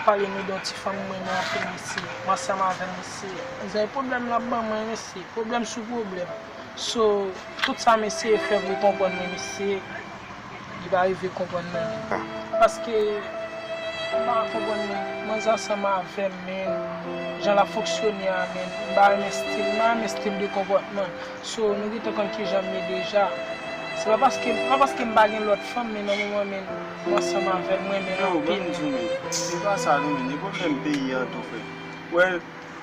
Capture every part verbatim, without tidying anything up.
Pale nou de yon ti fanm mwen renmen anpil, mesye. Mwen ansanm avè l, mesye. Mezanmi, pwoblèm l ap ban mwen, mesye. Pwoblèm sou pwoblèm. So, tout sa m eseye fè pou l konprann mwen, mesye, li pa rive konprann mwen menm. Paske, li pa konprann mwen. Manzè ansanm avè m, men, jan l ap fonksyone a, men, m pa renmen stil, m pa renmen stil de konpòtman l. So, nou gentan konn kijan m ye deja. Se pa paske, pa paske m pa gen lòt fanm, men nan moman, men, mwen ansanm avè l, mwen renmen l anpil. Yo, ban m di w, men, se pa sa, non, men, e pwoblèm peyi an tou, frè. Wè,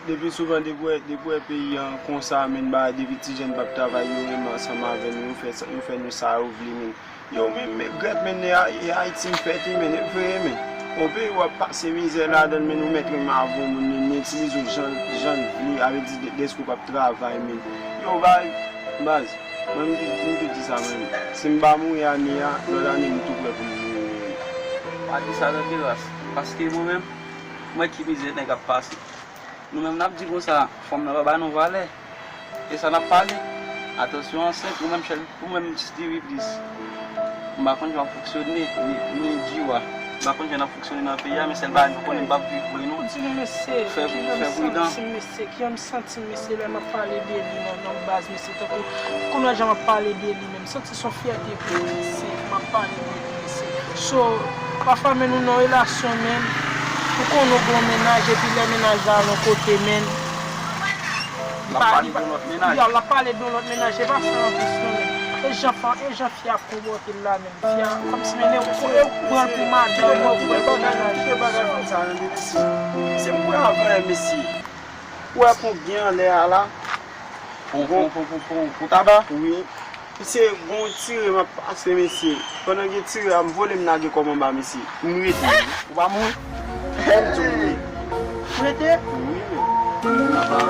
depi souvan, depi w wè, depi w wè peyi an konsa, men, ba, depi ti jèn p ap travay, yo renmen ansanm avè nou, yo fè sa, yo fè nou sa yo vle, men. Yo, men, men, grèt, men, e Ay-, e Ayiti m fèt, wi, men, e vre, men. Yon peyi w ap pase mizè ladan l, men, ou mèt renmen avè yon moun, men, men itilize w jan, jan l vle, avè di, de-, dèske w p ap travay, men. Yo, bay, baz, mwen, m te, m te di sa, mwen, si m pa mouri ane a, lòt ane, m tou prè pou m mouri, men. Pa di sa nan teras, paske mwen menm, mwen ki mizè nèg ap pase. Nou menm n ap di konsa, fanm nan pa ba nou valè. E sa n ap pale? Atansyon ansent, ou menm Chèl, ou menm Steevy plis. M pa konn jan w ap fonksyone, ni, ni Djiwa. M pa konn jan n ap fonksyone nan peyi a, men sèl bagay m konnen m p ap viv vre non. Di m mesye, fè, kijan m fè pridan. Santi m mesye, kijan m santi m mesye lè m ap pale de li nan, nan baz mesye, tankou kounye a jan m ap pale de li menm. M santi se yon fyète pou mwen, mesye, m ap pale de li, mesye. So, pafwa, men, nou nan relasyon, men, ou konnen w gen yon mennaj, epi lè mennaj la al yon kote, men, li pa, li pa, l ap pale de yon lòt mennaj, e pa sa anplis, non, men. E jan fa-, e jan fi a ap konpòte l la, men. Fi a, kòmsi, men, e ou, e ou pran l pou madanm, ou pran l pou mennaj. Kite bagay konsa, non, mesye. Se m kwè avè, mesye. Ou wè pon gen anlè a la? Pon, pon, pon, pon, pon, pon taba? Wi. Misye, gon tire m ap pase, mesye. Pandan gen tire a, m vole m lage kò m anba, mesye. M rete, wi. Ou pa mouri? Fè m di w wi. Ou rete? Wi, men. Papa.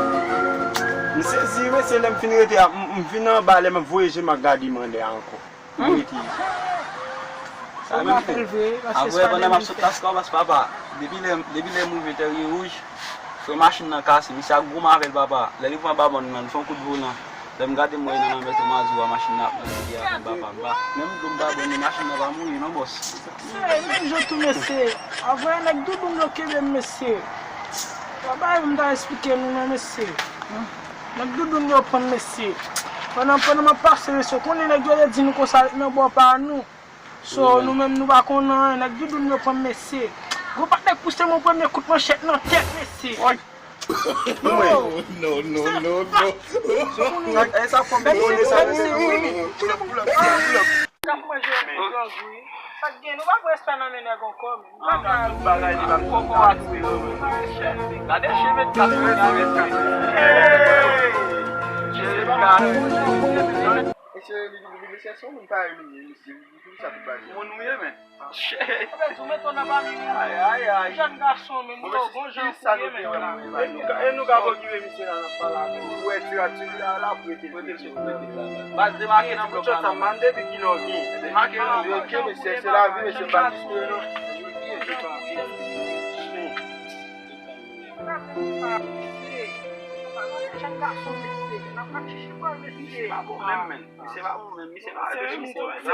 M sezi, mesye, lè m fin rete a, m, m vin anba, lè m ap voye je m ap gade m anlè a ankò. M rete. Sa menm tou. Apre, pandan m ap sot Las Kalbas, papa, depi lè, depi lè m rive Tèrye Wouj, frè, machin nan kase, misye ak gwo mavel, papa. Lè li pran babòn nan, li fè yon kout volan. Lè m gade, m wè nan lanmè tou, m a di, wa, machin nan ap nan rivyè a, papa, m pa. Menm dlo m pa bwè, men machin nan pa mouri, non, bòs. Se menm jan tou, mesye. Avè nèg doudoun yo kenbe m, mesye. Pa bay m ta esplike nou, non, mesye. Nèg doudoun yo pran m, mesye. Pandan, pandan m ap pase, mesye, ou konnen nèg yo te di nou konsa, ret nan bò pa nou. So, nou menm, nou pa konn anyen. Nèg doudoun yo pran m, mesye. Gwo patnè pouse m yon premye kout manchèt nan tèt, mesye. Woy! Non, non, non, non. Sa, e sa fò m konnen sa, mesye. Pull up, pull up, pull up, pull up. K ap manje yon ti gang, wi. Sa k gen? Nou pa pran respè nan men nèg ankò, men. Tout bagay li pa m kòkò a tou yo. Gade cheve kat mwen avèk kat. Cheve kat. Mesye, li, li, li, mesye, se yon moun parèy li ye, mesye. Li, li, li, sa tout bagay. Moun ou ye, men. Shit. Ou mete w nan pami moun. Ay, ay, ay. Jèn gason, men, bon, bon jan pou ye, men. E nou ka, e nou ka pwokire misye la, n ap pale avè l. Ou wè ti rat sou li a la, pou rete l. Baz, demake nan blòk la, non. Mande depi kilè w gen. Demake nan blòk. Ok, mesye, se lavi, mesye, pa kite, non. Misye pa bon menm, men. Misye pa bon menm, men. Misye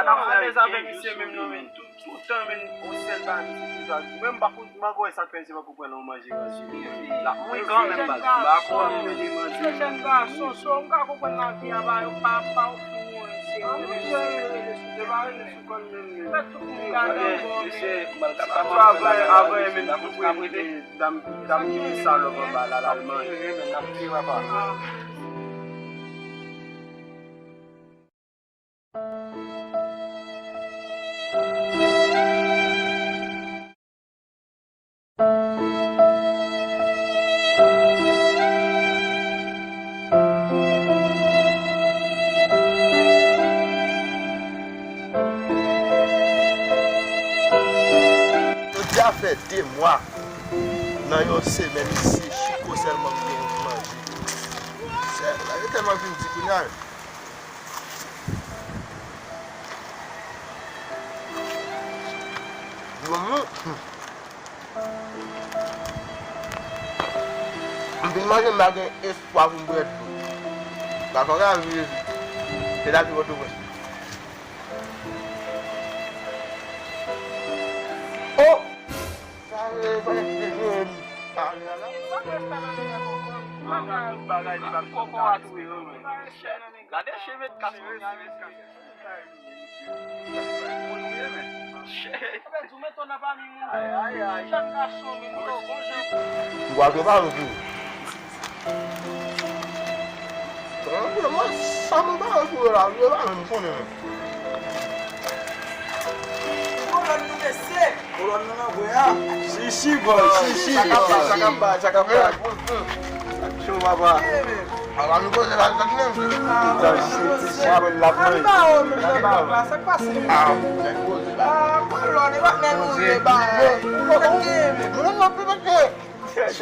pa alèz avèk misye menm, non, men. Tout, tout tan, men, yon sèl bagay misye toujou ap di. Mwen, m pa konn, m pa konn sa k fè misye pa konprann lè w manje ranse. L ap mouri kanmenm, baz. M pa konnen, men, li manje. Se jèn gason, so, m ka konprann lavi a, pa, pa, pa ofri nou anyen, se, se pa rele sou kò l menm, men. Fè tout moun gade ankò, men. Avan, avan, men, pou premye. Dam, dam ki salòp anba la, l al manje. Jodi a fè de mwa. Nan yon semèn, misye chiko sèlman m gen pou manje. Sè, bagay tèlman vin di kounye a. Granmoun, hmm. M vin manje, m pa gen espwa pou m bwè dlo. Dakò, Gavi, Jezi. Se la ki Pòtoprens. Oh! Sa Gade cheve kòkòt. Moun mwen, men. Chè. Ou pèdi w, men, nan pami moun. Ay, ay, ay. Jèn gason, men, ou bon jan. M pral prepare w tou. Sa mwen ba yo pou yo la, yo la menm konnen menm. Kolòn nou mesye. Kolòn nou nan gwen an. Chichi boy, chichi. Sa k ap bay, sa k ap bay, sa k ap bay. Cho papa. Ala nou koze la, sa ki menm. Sa chichi, chichi boy la pran. Sa k pase? Ah, kolòn e pa menm nou ye ba. Kolòn nan pi mete. Pase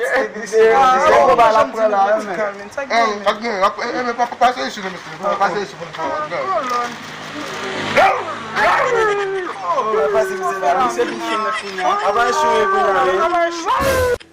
isi pou nou fè. Pase isi pou nou fè.